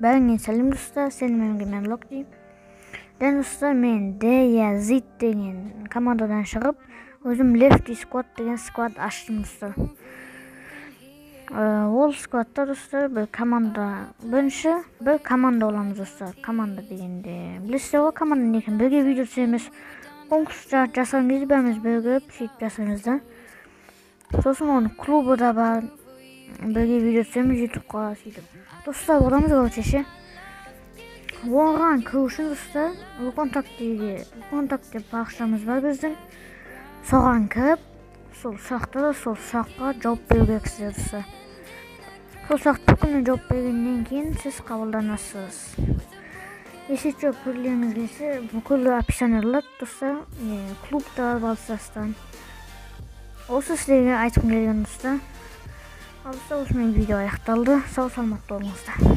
Бәріңе сәлем, достар! Сенімен бірге мен, Локти. Дәл, достар, мен Дея Зит деген командадан шығып, өзім Лефти Сквад деген сквад аштым, достар. Ол сквадта, достар, бір команда, бірінші бір команда боламыз, достар. Команда дегенде, білесіздер ғой команда не екенін. Бірге видео түсіреміз, конкурс жасаған кезде бәріміз бірігіп, сөйтіп жасаймыз да. Сосын оның клубы да бар, бірге видео түсіреміз Ютубқа, сөйтіп достар боламыз, короче, ше. Оған кіру үшін, достар, ВКонтакте парақшамыз бар біздің, соған кіріп, сол сұрақтар, сол сұраққа жауап беру керексіздер, достар. Сол сұрақты бүкіліне жауап бергеннен кейін сіз қабылданасыз. Если что, пікірлеріңіз келсе, бүкіл описаниялар, достар, клуб та бар Балстастан. Осы сіздерге айтқым келген, достар. Ал, достар, осымен видео аяқталды. Сау саламатта болыңыздар.